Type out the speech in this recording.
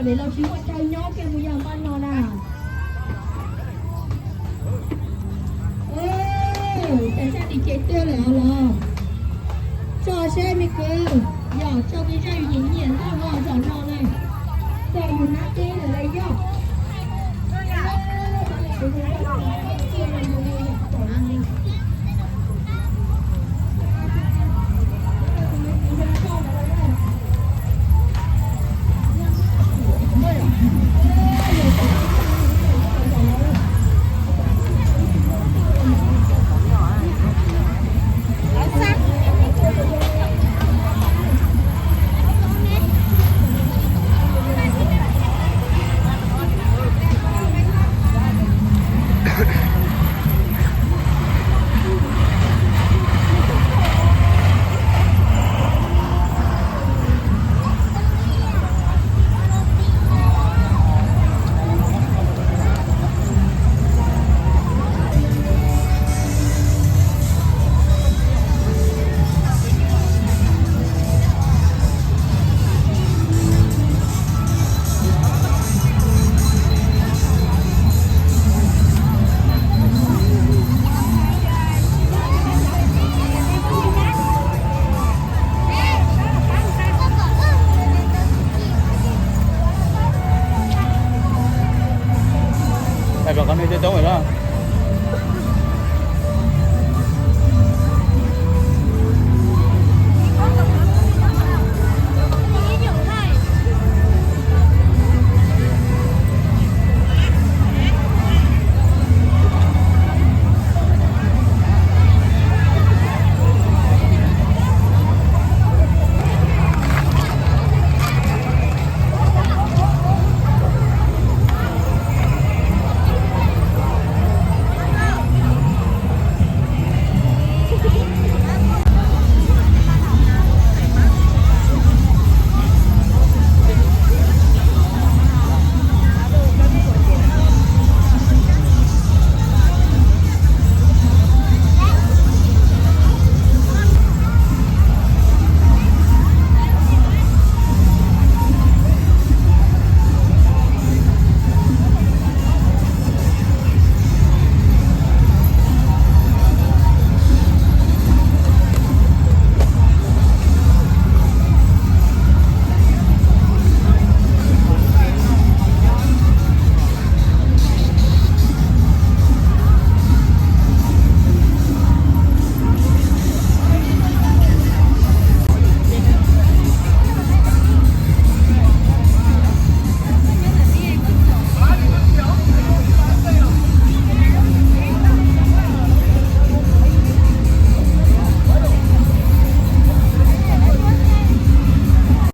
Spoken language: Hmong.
Ces los tsis muaj chaw nyob kiag mus yog npaj no na. Cas sab tim ces tiag lawm os los. Tso seb me kwv, yog tso tej zaj yus nyiam nyiam ntag los zaum no na. Txog yus nab teb lawm lawv yog.